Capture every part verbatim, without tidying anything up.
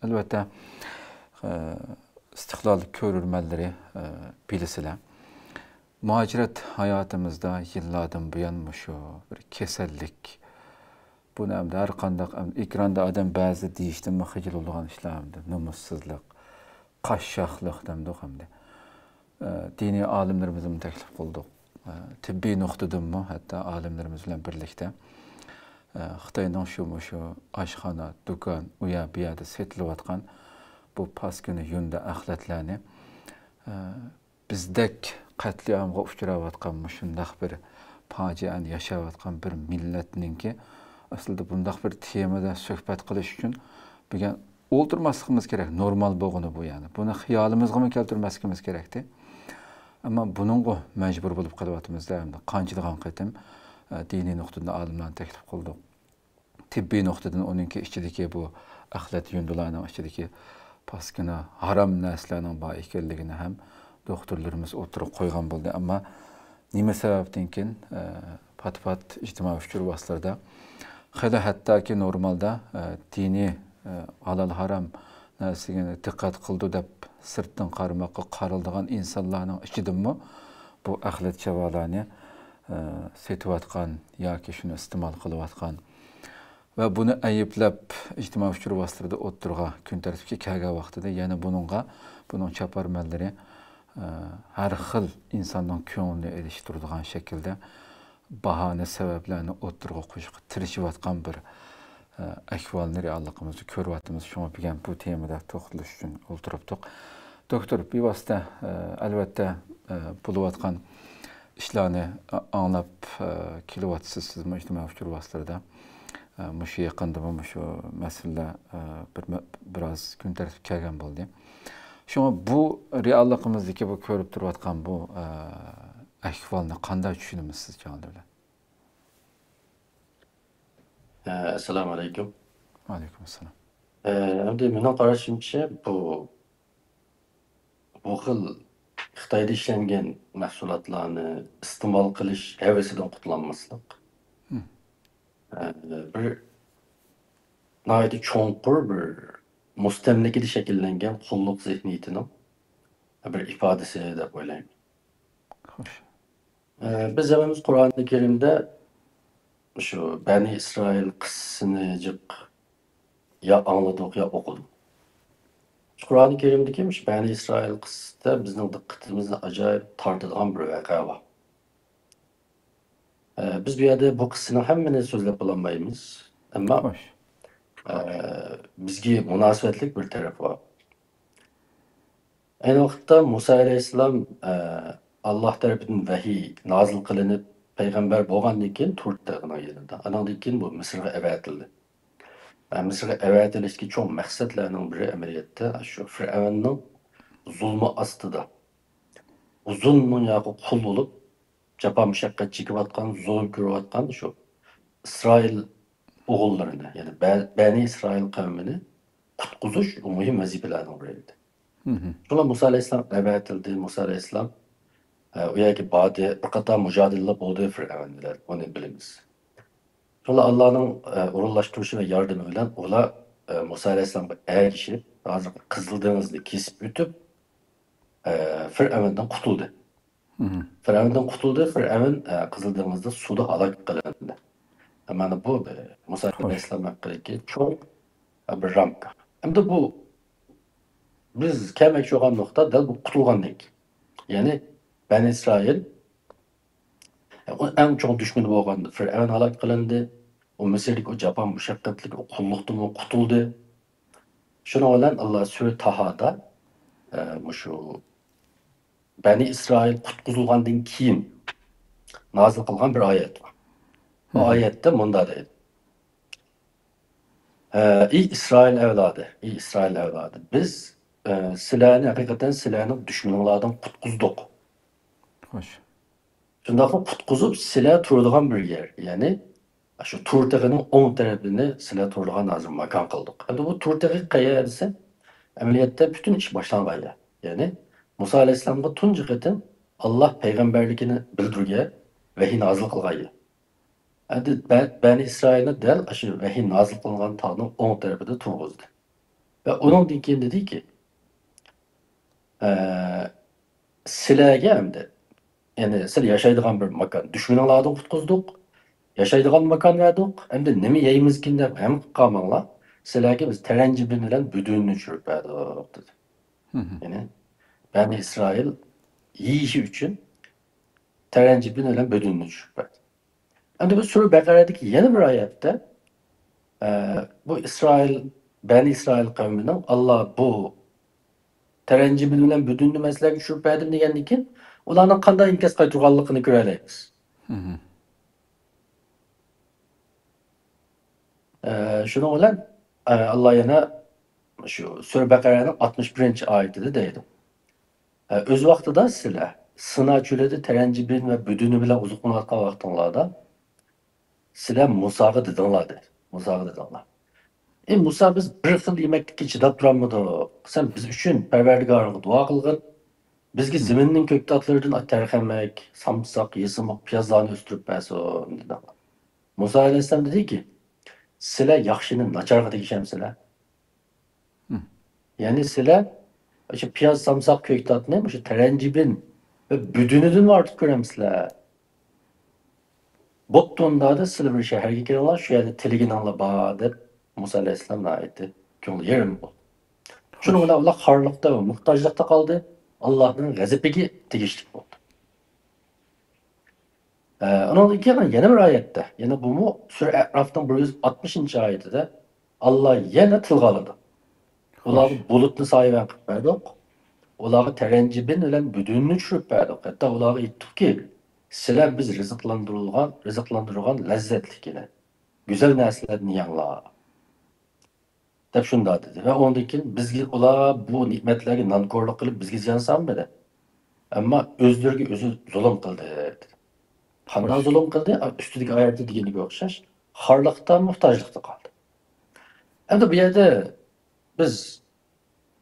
ئەلۋەتتە، ئە، ئىستىقلال كۆرۈرمەنلىرى، ئە، بىلىسىلەر. مۇھاجىرەت ھاياتىمىزدا يىللاردىن بۇيان مۇشۇ بىر كېسەللىك. بۇنى ئەمدى ھەر قانداق، ئەمدى ئېكراندا ئادەم بەزىدە دېيىشتىنمۇ خىجىل بولىدىغان ئىشلار ئەمدى نومۇسسىزلىق، قاششاقلىق دەمدۇق ئەمدى. ئە، دىنىي ئالىملىرىمىزنىمۇ تەكلىپ قىلدۇق. ئە، تىببىي نۇقتىدىنمۇ ھەتتا ئالىملىرىمىز بىلەن بىرلىكتە، ئە، خىتاينىڭ شۇ، مۇشۇ ئاشخانا، دۇكان، ئۇ يەر، بۇ يەردە سېتىلىۋاتقان بۇ پاسكىنا يۇندا ئەخلەتلەرنى، ئە، بىزدەك قەتلىئامغا ئۇچراۋاتقان مۇشۇنداق بىر پاجىئەنى ياشاۋاتقان بىر مىللەتنىڭكى ئەسلىدە بۇنداق بىر تېمىدا سۆھبەت قىلىش ئۈچۈن بۈگۈن ئولتۇرماسلىقىمىز كېرەك. نورمال بولغىنى بۇ، يەنى بۇنى خىيالىمىزغىمۇ كەلتۈرمەسلىكىمىز كېرەكتى. ئەمما بۇنىڭغۇ مەجبۇر بولۇپ قېلىۋاتىمىز-دە، ئەمدى قانچىلىغان قېتىم، ئە، دىنىي نۇقتىدىن ئالىملارنى تەكلىپ قىلدۇق. تېببىي نۇقتىدىن ئۇنىڭكى ئىچىدىكى بۇ ئەخلەت يۇندىلارنىڭ ئىچىدىكى پاسكىنا ھارام نەرسىلەرنىڭ بار ئىكەنلىكىنى ھەم دوختۇرلىرىمىز ئوتتۇرىغا قويغان بولدى. ئەمما نېمە سەۋەبتىنكىن، ئە، پات-پات ئىجتىمائىي ئۇچۇر ۋاسىتىلىرىدا خېلى ھەتتاكى نورمالدا، ئە، دىنىي، ئە، ھالال ھارام نەرسىگە دىققەت قىلىدۇ دەپ سىرتتىن قارىماققا قارىلىدىغان ئىنسانلارنىڭ ئىچىدىنمۇ بۇ ئەخلەت چاۋالارنى، ئە، سېتىۋاتقان ياكى شۇنى ئىستېمال قىلىۋاتقان ۋە بۇنى ئەيىبلەپ، ئىجتىمائىي ئۇچۇر ۋاسىتىلىرىدا ئوتتۇرىغا كۈن تەرتىپكە كەلگەن ۋاقتىدا يەنە بۇنىڭغا، بۇنىڭ چاپارمەنلىرى، ئە، ھەر خىل ئىنساننىڭ كۆڭلىنى ئېلىشتۇرىدىغان شەكىلدە باھانە سەۋەبلەرنى ئوتتۇرىغا قويۇشقا تىرىشىۋاتقان بىر، ئە، ئەھۋالنى رېئاللىقىمىزدا كۆرۈۋاتىمىز. شۇڭا بۈگۈن بۇ تېمىدا توختىلىش ئۈچۈن ئولتۇرۇپتۇق. دوكتور، بىۋاسىتە، ئە، ئەلۋەتتە، ئە، بولۇۋاتقان ئىشلارنى، ئە، ئاڭلاپ، ئە، كېلىۋاتىسىز، سىزمۇ ئىجتىمائىي ئۇچۇر ۋاسىتىلىرىدا. ئە، مۇشۇ يېقىندىمۇ مۇشۇ مەسىلىلەر، ئە، بىر مە-، بىراز كۈن تەرتىپكە كەلگەن بولدى. شۇڭا بۇ رېئاللىقىمىزدىكى بۇ كۆرۈپ تۇرۇۋاتقان بۇ، ئە، ئەھۋالنى قانداق چۈشىنىمىز سىز، جاھانگىر بىلەن؟ ئە، ئەسسالامۇ ئەلەيكۇم. ۋەئەلەيكۇم ئەسسالام. ئە، ئەمدى مېنىڭ قارىشىمچە، بۇ، بۇ خىل خىتايدا ئىشلەنگەن مەھسۇلاتلارنى ئىستېمال قىلىش ھەۋىسىدىن قۇتۇلالماسلىق. مم. ئە، بىر ناھايىتى چوڭقۇر بىر مۇستەملىكىدە شەكىللەنگەن قۇللۇق زېھنىيىتىنىڭ بىر ئىپادىسى دەپ ئويلايمەن. خوش. ئە، بىز ھەممىمىز قۇرئانى كەرىمدە شۇ بەنى ئىسرائىل قىسسىسىنى جىق يا ئاڭلىدۇق، يا ئوقۇدۇق. شۇ قۇرئانى كەرىمدىكى مۇشۇ بەنى ئىسرائىل قىسسىسىدە بىزنىڭ دىققىتىمىزنى ئاجايىپ تارتىدىغان بىر ۋەقە بار. ئە، بىز بۇ يەردە بۇ قىسسىنىڭ ھەممىنى سۆزلەپ بولالمايمىز. ئەمما، خوش. ئە، بىزگە مۇناسىۋەتلىك بىر تەرىپى بار. ئەينى ۋاقىتتا مۇسا ئەلەيھىسسالام، ئە، ئاللاھ تەرىپىدىن ۋەھىي نازىل قىلىنىپ، پەيغەمبەر بولغاندىن كېيىن تۇر تېغىنىڭ يېنىدا. ئانىڭدىن كېيىن بۇ مىسىرغا ئەۋەتىلدى. ئە، مىسىرغا ئەۋەتىلىشتىكى چوڭ مەقسەتلەرنىڭ بىرى ئەمەلىيەتتە شۇ فىرئەۋننىڭ زۇلمى ئاستىدا ئۇزۇن مىڭ يىلغا قۇل بولۇپ، جاپا مۇشەققەت چېكىۋاتقان، زۇلۇم كۆرۈۋاتقان شۇ ئىسرائىل ئوغۇللىرىنى، يەنى بە-، بەنى ئىسرائىل قەۋمىنى قۇتقۇزۇش ئۇ مۇھىم ۋەزىپىلەرنىڭ بىرى ئىدى. مم. شۇڭا مۇسا ئەلەيھىسسالام ئەۋەتىلدى، مۇسا ئەلەيھىسسالام، ئە، ئۇ يەرگە باردى، بىر قاتار مۇجادىلىلەر بولدى فىرئەۋن بىلەن، بۇنى بىلىمىز. شۇڭا ئاللانىڭ، ئە، ئورۇنلاشتۇرۇشى ۋە ياردىمى بىلەن ئۇلار، ئە، مۇسا ئەلەيھىسسالامغا ئەگىشىپ، ھازىرقى قىزىل دېڭىزنى كېسىپ ئۆتۈپ، ئە، فىرئەۋندىن قۇتۇلدى. مم. فىرئەۋندىن قۇتۇلدى، فىرئەۋن، ئە، قىزىل دېڭىزدا سۇدا ھالاك قىلىندى. مانا بۇ، ئە، مۇسا خوش. ئەلەيھىسسالام ھەققىدىكى چوڭ، ئە، بىر رامكا. ئەمدى بۇ بىز كەلمەكچى بولغان نۇقتا دەل بۇ قۇتۇلغاندىن كېيىن. يەنى بەنى ئىسرائىل، ئە، ئۇ ئەڭ چوڭ دۈشمىنى بولغان فىرئەۋن ھالاك قىلىندى. ئۇ مىسىردىكى ئۇ جاپا مۇشەققەتلىك ئۇ قۇللۇقتىنمۇ قۇتۇلدى. شۇنىڭ بىلەن ئاللا سۈرە تاھادا، ئە، مۇشۇ بەنى ئىسرائىل قۇتقۇزۇلغاندىن كېيىن نازىل قىلغان بىر ئايەت بار. بۇ مم. ئايەتتە مۇنداق دەيدۇ. ئە، ئى ئىسرائىل ئەۋلادى، ئى ئىسرائىل ئەۋلادى. بىز، ئە، سىلەرنى، ھەقىقەتەن سىلەرنى دۈشمىنىڭلاردىن قۇتقۇزدۇق. خوش. شۇنداقلا قۇتقۇزۇپ، سىلەر تۇرىدىغان بىر يەر، يەنى شۇ تۇر تېغىنىڭ ئوڭ تەرىپىنى سىلەر تۇرىدىغان ھازىر ماكان قىلدۇق. ئەمدى بۇ تۇر تېغى قەيەر دېسە، ئەمەلىيەتتە پۈتۈن ئىش باشلانغان يەر. يەنى مۇسا ئەلەيھىسسالامغا تۇنجى قېتىم ئاللا پەيغەمبەرلىكىنى بىلدۈرگەن، ۋەھىي نازىل قىلغان يەر. ئەمدى بە-، بەنى ئىسرائىلنى دەل ئاشۇ ۋەھىي نازىل قىلىنغان تاغنىڭ ئوڭ تەرىپىدە تۇرغۇزدى. ۋە ئۇنىڭدىن كېيىن دېدىكى، ئە، سىلەرگە ئەمدى، يەنى سىلەر ياشايدىغان بىر ماكان، دۈشمىنىڭلاردىن قۇتقۇزدۇق، ياشايدىغان ماكان بەردۇق، ئەمدى نېمە يەيمىزكىن دەپ غەم قىلىپ قالماڭلار، سىلەرگە بىز تەرەنجىبىن بىلەن بۈدۈننى چۈشۈرۈپ بەردۇق، دېدى. يەنى بەنى ئىسرائىل يېيىشى ئۈچۈن تەرەنجىبىن بىلەن بۈدۈننى چۈشۈرۈپ بەردى. ئەمدى بۇ سۈرە بەقەرەدىكى يەنە بىر ئايەتتە، ئە، بۇ ئىسرائىل، بەنى ئىسرائىل قەۋمىنىڭ، «ئاللا بۇ تەرەنجىبىن بىلەن بۈدۈننى مەن سىلەرگە چۈشۈرۈپ بەردىم» دېگەندىن كېيىن، ئۇلارنىڭ قانداق ئىنكاس قايتۇرغانلىقىنى كۆرەلەيمىز. ئە، شۇنىڭ بىلەن، ئە، ئاللا يەنە شۇ سۈرە بەقەرەنىڭ ئاتمىش بىرىنچى ئايىتىدە دەيدۇ، ئە، «ئۆز ۋاقتىدا سىلەر سىنا چۆلىدە تەرەنجىبىن ۋە بۈدۈنى بىلەن ئوزۇقلىنىۋاتقان ۋاقتىڭلاردا سىلەر مۇساغا دېدىڭلار» دېدى. مۇساغا دېدىڭلار. «ئەي مۇسا، بىز بىر خىل يېمەكلىككە چىداپ تۇرالمىدۇق. سەن بىز ئۈچۈن پەرۋەردىگارىڭغا دۇئا قىلغىن. بىزگە زېمىننىڭ كۆكتاتلىرىدىن تەرخەمەك، سامساق، يېسىمۇق، پىيازلارنى ئۆستۈرۈپ بەرسۇن» دېدىڭلار. مۇسا ئەلەيھىسسالام دېدىكى، «سىلەر ياخشىنى ناچارغا تېگىشەمسىلەر؟» يەنى سىلەر ئاشۇ پىياز، سامساق، كۆكتاتنى مۇشۇ تەرەنجىبىن ۋە بۈدۈنىدىنمۇ ئارتۇق كۆرەمسىلەر؟ بوپتۇ ئۇندا، سىلەر بىر شەھەرگە كىرىڭلار، شۇ يەردە تىلىگىنىڭلار بار، دەپ مۇسا ئەلەيھىسسالام ناھايىتى كۆڭلى يېرىم بولدى. شۇنىڭ بىلەن ئۇلار خارلىقتا ۋە موھتاجلىقتا قالدى، ئاللاھنىڭ غەزىپىگە تېگىشلىك بولدى. ئە، ئۇنىڭدىن كېيىن يەنە بىر ئايەتتە، يەنە بۇمۇ سۈرە ئەئرافنىڭ بىر يۈز ئاتمىشىنچى ئايىتىدە ئاللا يەنە تىلغا ئالىدۇ. «ئۇلارغا بۇلۇتنى سايىۋەن قىلىپ بەردۇق، ئۇلارغا تەرەنجىبىن بىلەن بۈدۈننى چۈشۈرۈپ بەردۇق. ھەتتا ئۇلارغا ئېيتتۇقكى، سىلەر بىز رىزىقلاندۇرۇلغان، رىزىقلاندۇرغان لەززەتلىك يەنە گۈزەل نەرسىلەردىن يەڭلار» دەپ شۇنداق دېدى. ۋە ئۇنىڭدىن كېيىن، «بىزگە ئۇلار بۇ نېمەتلەرگە نانكورلۇق قىلىپ، بىزگە زىيان سالمىدى. ئەمما ئۆزلىرىگە ئۆزى زۇلۇم قىلدى» دېدى. قانداق زۇلۇم قىلدى؟ ئا، ئۈستىدىكى ئايەتتە دېگىنىگە ئوخشاش، خارلىقتا، موھتاجلىقتا قالدى. ئەمدى بۇ يەردە بىز،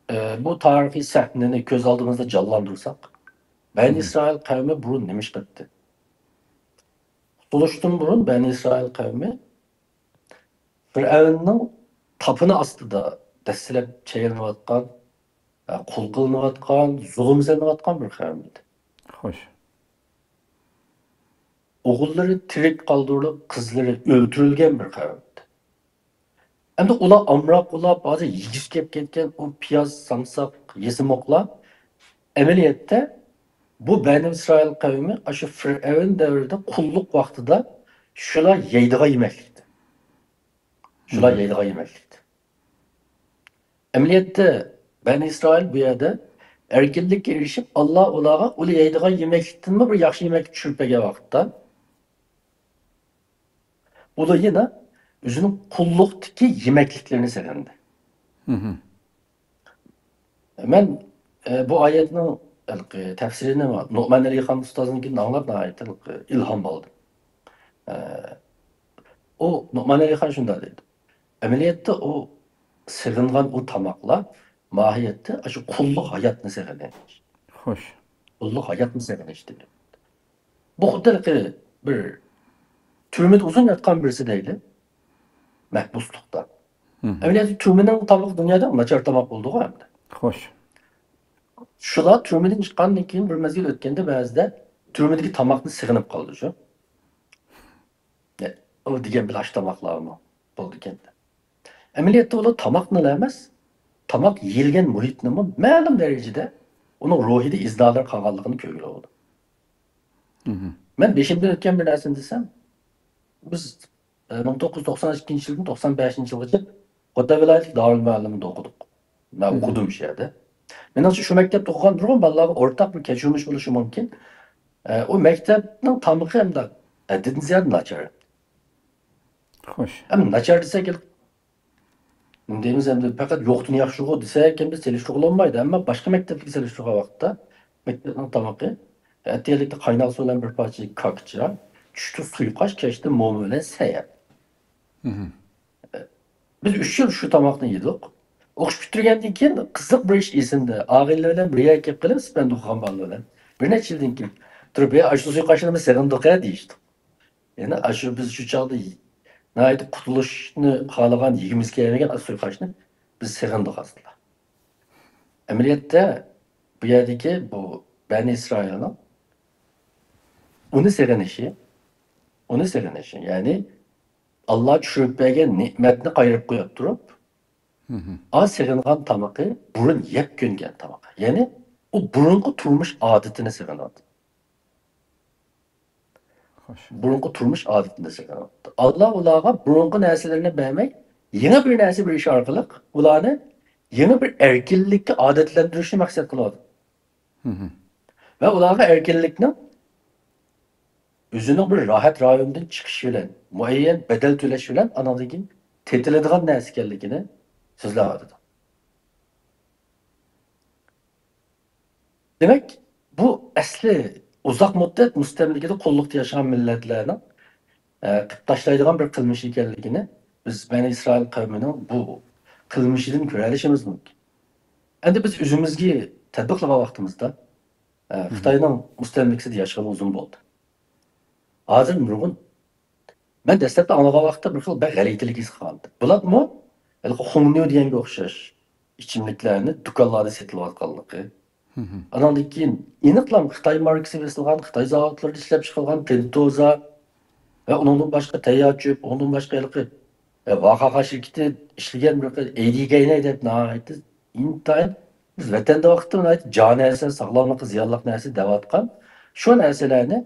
ئە، بۇ تارىخىي سەھنىنى كۆز ئالدىمىزدا جانلاندۇرساق، بەنى ئىسرائىل قەۋمى بۇرۇن نېمە ئىش قىلىپتى؟ قۇتۇلۇشتىن بۇرۇن بەنى ئىسرائىل قەۋمى فىرئەۋننىڭ تاپىنى ئاستىدا دەسسىلەپ چەيلىنىۋاتقان، قۇل قىلىنىۋاتقان، زۇلۇم سېلىنىۋاتقان بىر قەۋم ئىدى. خوش. ئوغۇللىرى تىرىك قالدۇرۇلۇپ، قىزلىرى ئۆلتۈرۈلگەن بىر قەۋم ئىدى. ئەمدى ئۇلار ئامراق بولاپ، ھازىر يېگۈسى كېلىپ كەتكەن ئۇ پىياز، سامساق، يېسىمۇقلار ئەمەلىيەتتە بۇ بەنى ئىسرائىل قەۋمى ئاشۇ فىرئەۋن دەۋرىدە قۇللۇق ۋاقتىدا شۇلار يەيدىغان يېمەكلىكتى. شۇلار يەيدىغان يېمەكلىكتى. ئەمەلىيەتتە بەنى ئىسرائىل بۇ يەردە ئەركىنلىككە ئېرىشىپ، ئاللا ئۇلارغا ئۇلار يەيدىغان يېمەكلىكتىنمۇ بىر ياخشى يېمەكلىك چۈشۈرۈپ بەرگەن ۋاقىتتا، ئۇلار يەنە ئۆزىنىڭ قۇللۇقتىكى يېمەكلىكلىرىنى سېغىندى. مەن، ئە، بۇ ئايەتنىڭ ھېلىقى تەپسىرىنى نۇئمان ئەلىخان ئۇستازنىڭكىدىن ئاڭلاپ ناھايىتى ھېلىقى ئىلھام ئالدىم. ئە، ئۇ نۇئمان ئەلىخان شۇنداق دەيدۇ. ئەمەلىيەتتە ئۇ سېغىنغان ئۇ تاماقلار ماھىيەتتە ئاشۇ قۇللۇق ھاياتنى سېغىنىش. خوش. قۇللۇق ھاياتنى سېغىنىش دېگەن. بۇ خۇددى ھېلىقى بىر تۈرمىدە ئۇزۇن ياتقان بىرسى دەيلى. مەھبۇسلۇقتا. ئەمەلىيەتتە تۈرمىنىڭ تامىقى دۇنيادا ناچار تاماق بولىدىغۇ ئەمدى. خوش. شۇلار تۈرمىدىن چىققاندىن كېيىن بىر مەزگىل ئۆتكەندە بەزىدە تۈرمىدىكى تاماقنى سېغىنىپ قالىدۇ شۇ. ئۇ دېگەن بىر ئاش تاماقلارمۇ بولىدىكەن. ئەمەلىيەتتە ئۇلار تاماقنىلا ئەمەس، تاماق يېيىلگەن مۇھىتنىمۇ مەلۇم دەرىجىدە ئۇنىڭ روھىدا ئىزنالىرى قالغانلىقىنى كۆرگىلى بولىدۇ. مەن بېشىمدىن ئۆتكەن بىر نەرسىنى دېسەم، بىز، ئە، مىڭ توققۇز يۈز توقسان ئىككىنچى يىلدىن توقسان بەشىنچى يىلغىچە خوتەن ۋىلايەتلىك دارىلمۇئەللىمدە ئوقۇدۇق. مەن ئوقۇدۇم شۇ يەردە. مېنىڭچە شۇ مەكتەپتە ئوقۇغان نۇرغۇن بالىلارغا ئورتاق بىر كەچۈرمىش بولۇشى مۇمكىن. ئە، ئۇ مەكتەپنىڭ تامىقى ئەمدى ھەددىدىن زىيادە ناچار. خوش. ئەمدى ناچار دېسەك، نېمە دەيمىز، ئەمدى پەقەت يوقتىن ياخشىغۇ دېسەك، ئەمدى سېلىشتۇرغىلى بولمايدۇ. ئەمما باشقا مەكتەپلىككە سېلىشتۇرغان ۋاقىتتا مەكتەپنىڭ تامىقى ئەتىگەنلىكتە قايناق سۇ بىلەن بىر پارچە كاكچا، چۈشتە سۇيقاش، كەچتە موما بىلەن سەيەر. بىز ئۈچ يىل شۇ تاماقنى يېدۇق. ئوقۇش پۈتتۈرگەندىن كېيىن قىزىق بىر ئىش ئېسىمدە، ئاغىنىلەر بىلەن بىر يەرگە كېلىپ قېلىپ، سىپەندۇ قىلغان بالىلار بىلەن بىر نەچچە يىلدىن كېيىن تۇرۇپ، «ھەي، ئاشۇ سۇيقاشنىمۇ سېغىندۇق ھە» دېيىشتۇق. يەنى ئاشۇ بىز شۇ چاغدا ناھايىتى قۇتۇلۇشنى خالىغان، يېگۈمىز كەلمىگەن ئاشۇ سۇيقاشنى بىز سېغىندۇق ئاستىدا. ئەمەلىيەتتە بۇ يەردىكى بۇ بەنى ئىسرائىلنىڭ ئۇنى سېغىنىشى، ئۇنى سېغىنىشى، يەنى ئاللا چۈشۈرۈپ بەرگەن نېمەتنى قايرىپ قويۇپ تۇرۇپ، ئا سېغىنغان تامىقى بۇرۇن يەپ كۆنگەن تامىقى. يەنى ئۇ بۇرۇنقى تۇرمۇش ئادىتىنى سېغىنىۋاتىدۇ. خوش. بۇرۇنقى تۇرمۇش ئادىتىنى سېغىنىۋاتىدۇ. ئاللا ئۇلارغا بۇرۇنقى نەرسىلىرىنى بەرمەي، يېڭى بىر نەرسە بېرىش ئارقىلىق ئۇلارنى يېڭى بىر ئەركىنلىككە ئادەتلەندۈرۈشنى مەقسەت قىلىۋاتىدۇ. ۋە ئۇلارغا ئەركىنلىكنىڭ ئۆزىنىڭ بىر راھەت رايونىدىن چىقىش بىلەن، مۇئەييەن بەدەل تۆلەش بىلەن ئانىڭدىن كېيىن تېتىلىدىغان نەرسە ئىكەنلىكىنى سۆزلەۋاتىدۇ. دېمەك، بۇ ئەسلى ئۇزاق مۇددەت مۇستەملىكىدە قۇللۇقتا ياشىغان مىللەتلەرنىڭ، ئە، قىلىپ تاشلايدىغان بىر قىلمىشى ئىكەنلىكىنى بىز بەنى ئىسرائىل قەۋمىنىڭ بۇ قىلمىشىدىن كۆرەلىشىمىز مۇمكىن. ئەمدى بىز ئۆزىمىزگە تەتبىقلىغان ۋاقتىمىزدا، ئە، خىتاينىڭ مۇستەملىكىسىدە ياشىغىلى ئۇزۇن بولدى. ھازىر نۇرغۇن، مەن دەسلەپتە ئاڭلىغان ۋاقىتتا بىر خىل بەك غەلىتىلىك ھېس قىلغانىدىم. بۇلارمۇ ھېلىقى خۇڭنيۇ دېگەنگە ئوخشاش ئىچىملىكلەرنى دۇكانلاردا سېتىلىۋاتقانلىقى. ئاناندىن كېيىن ئېنىقلا خىتاي ماركىسى بېسىلغان، خىتاي زاۋۇتلىرىدا ئىشلەپ چىقىرىلغان تېنتوزا ۋە ئۇنىڭدىن باشقا تەييار چۆپ، ئۇنىڭدىن باشقا ھېلىقى، ئە، ۋاخاخا شىركىتى ئىشلىگەن بىر خىل ئەيدىگەينەي دەپ ناھايىتى ئىنتايىن بىز ۋەتەندە ۋاقىتتا ناھايىتى جا نەرسە، ساغلاملىققا زىيانلىق نەرسە دەۋاتقان شۇ نەرسىلەرنى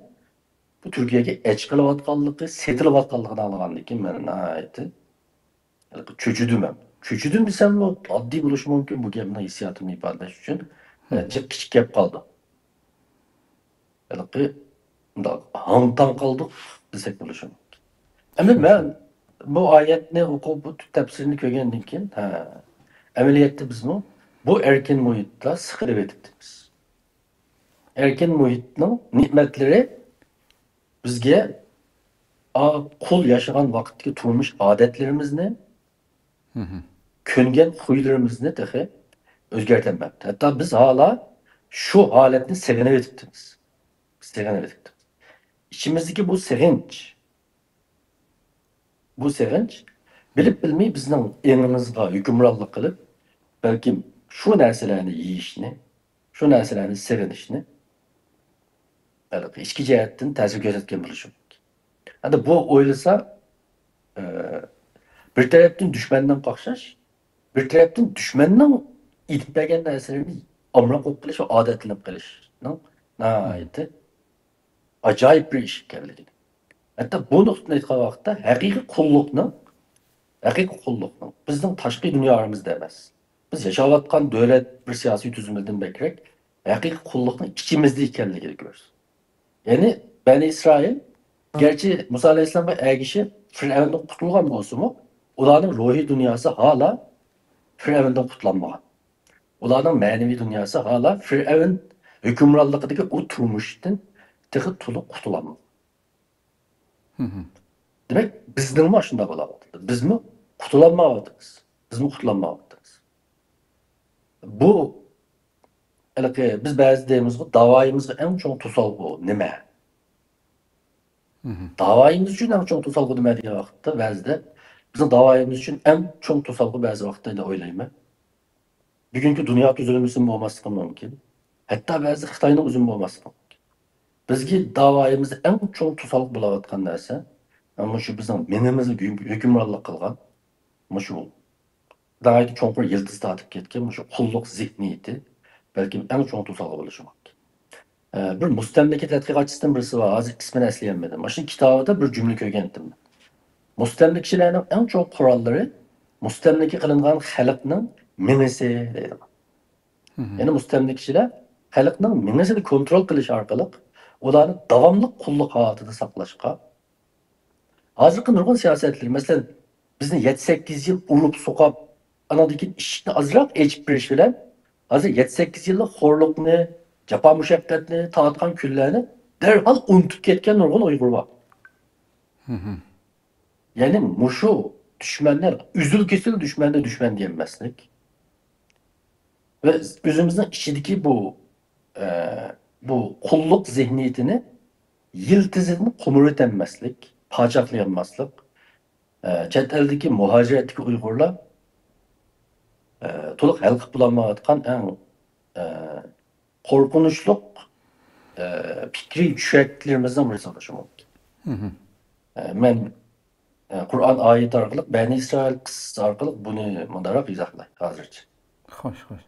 بۇ تۈركىيەگە ئەچ قىلىۋاتقانلىقى، سېتىلىۋاتقانلىقىنى ئاڭلىغاندىن كېيىن مەن ناھايىتى ھېلىقى چۆچۈدۈم ھەم. چۆچۈدۈم دېسەممۇ ئاددىي بولۇشى مۇمكىن، بۇ گەپنىڭ ھېسسىياتىمنى ئىپادىلەش ئۈچۈن، ئە، جىق كىچىك گەپ قالدى. ھېلىقى مۇنداق ھاڭ-تاڭ قالدۇق دېسەك بولۇشى مۇمكىن. ئەمدى مەن بۇ ئايەتنى ئوقۇپ، بۇ تەپسىرنى كۆرگەندىن كېيىن، ھە، ئەمەلىيەتتە بىزمۇ بۇ ئەركىن مۇھىتتا سىقىلىۋېتىپتىمىز. ئەركىن مۇھىتنىڭ نېمەتلىرى بىزگە ئا، قۇل ياشىغان ۋاقىتتىكى تۇرمۇش ئادەتلىرىمىزنى، كۆنگەن خۇيلىرىمىزنى تېخى ئۆزگەرتەلمەپتۇ. ھەتتا بىز ھالا شۇ ھالەتنى سېغىنىۋېتىپتىمىز. سېغىنىۋېتىپتىمىز. ئىچىمىزدىكى بۇ سېغىنچ، بۇ سېغىنچ بىلىپ بىلمەي بىزنىڭ ئېڭىمىزغا ھۆكۈمرانلىق قىلىپ، بەلكىم شۇ نەرسىلەرنى يېيىشنى، شۇ نەرسىلەرنى سېغىنىشنى ھېلىقى ئىچكى جەھەتتىن تەسىر كۆرسەتكەن بولۇشى مۇمكىن. ئەمدى بۇ ئويلىسا، ئە، بىر تەرەپتىن دۈشمەننىڭ قاقشاش، بىر تەرەپتىن دۈشمەننىڭ ئېلىپ بەرگەن نەرسىلىرىنى ئامراق بولۇپ قېلىش ۋە ئادەتلىنىپ قېلىشنىڭ ناھايىتى ئاجايىپ بىر ئىش ئىكەنلىكىنى. ھەتتا بۇ نۇقتىدىن ئېيتقان ۋاقىتتا ھەقىقىي قۇللۇقنىڭ، ھەقىقىي قۇللۇقنىڭ بىزنىڭ تاشقى دۇنيا ئارىمىزدا ئەمەس، بىز ياشاۋاتقان دۆلەت بىر سىياسىي تۈزۈمىدىن بەكرەك ھەقىقىي قۇللۇقنىڭ ئىچىمىزدە ئىكەنلىكىنى كۆرسىتىدۇ. يەنى بەنى ئىسرائىل گەرچە مۇسا ئەلەيھىسسالامغا ئەگىشىپ فىرئەۋندىن قۇتۇلغان بولسىمۇ، ئۇلارنىڭ روھىي دۇنياسى ھالا فىرئەۋندىن قۇتۇلالمىغان. ئۇلارنىڭ مەنىۋى دۇنياسى ھالا فىرئەۋن ھۆكۈمرانلىقىدىكى ئۇ تۇرمۇشتىن تېخى تولۇق قۇتۇلالمىغان. دېمەك، بىزنىڭمۇ ئاشۇنداق بولاۋاتىدۇ. بىزمۇ قۇتۇلالمايۋاتىمىز. بىزمۇ قۇتۇلالمايۋاتىمىز. بۇ، ھېلىقى، بىز بەزىدە دەيمىزغۇ، داۋايىمىزغا ئەڭ چوڭ توسالغۇ نېمە؟ داۋايىمىز ئۈچۈن ئەڭ چوڭ توسالغۇ نېمە دېگەن ۋاقىتتا، بەزىدە بىزنىڭ داۋايىمىز ئۈچۈن ئەڭ چوڭ توسالغۇ بەزى ۋاقىتتا دەپ ئويلايمەن. بۈگۈنكى دۇنيا تۈزۈلمىسىمۇ بولماسلىقى مۇمكىن. ھەتتا بەزى خىتاينىڭ ئۆزىمۇ بولماسلىقى مۇمكىن. بىزگە داۋايىمىزدا ئەڭ چوڭ توسالغۇ بولاۋاتقان نەرسە، مۇشۇ بىزنىڭ مېڭىمىزنى ھۆكۈم-، ھۆكۈمرانلىق قىلغان مۇشۇ داغايتى چوڭقۇر يىلتىز تارتىپ كەتكەن مۇشۇ قۇللۇق زېھنىيىتى بەلكىم ئەڭ چوڭ توسالغۇ بولۇشى مۇمكىن. ئە، بىر مۇستەملىكە تەتقىقاتچىسىدىن بىرسى بار، ھازىر ئىسمىنى ئەسلىيەلمىدىم. مانا شۇ كىتابىدا بىر جۈملە كۆرگەنتىم. مۇستەملىكىچىلەرنىڭ ئەڭ چوڭ قوراللىرى مۇستەملىكە قىلىنغان خەلقنىڭ مېڭىسى دەيدۇ. يەنى مۇستەملىكىچىلەر خەلقنىڭ مېڭىسىنى كونترول قىلىش ئارقىلىق ئۇلارنى داۋاملىق قۇللۇق ھالىتىدە ساقلاشقا، ھازىرقى نۇرغۇن سىياسەتلىرى، مەسىلەن، بىزنى يەتتە سەككىز يىل ئۇرۇپ سوقاپ، ئاناندىن كېيىن ئىشىكنى ئازراق ئېچىپ بېرىش بىلەن، ھازىر يەتتە سەككىز يىللىق خورلۇقنى، جاپا مۇشەققەتنى تارتقان كۈنلەرنى دەرھال ئۇنتۇپ كەتكەن نۇرغۇن ئۇيغۇر بار. يەنى مۇشۇ دۈشمەننى، ئۈزۈل-كېسىل دۈشمەننى دۈشمەن دېيەلمەسلىك ۋە ئۆزىمىزنىڭ ئىچىدىكى بۇ، ئە، بۇ قۇللۇق زېھنىيىتىنى يىلتىزىدىن قومۇرۇۋېتەلمەسلىك، پاچاقلىيالماسلىق، ئە، چەت ئەلدىكى مۇھاجىرەتتىكى ئۇيغۇرلار ئە، تولۇق ھەل قىلىپ بولالمايۋاتقان ئەڭ، ئە، قورقۇنچلۇق، ئە، پىكرىي چۈشەنچىلىرىمىزنىڭ بىرسى بولۇشى مۇمكىن. ئە، مەن، ئە، قۇرئان ئايىتى ئارقىلىق، بەنى ئىسرائىل قىسسىسى ئارقىلىق بۇنى مۇنداقراق ئىزاھلاي ھازىرچە. خوش، خوش.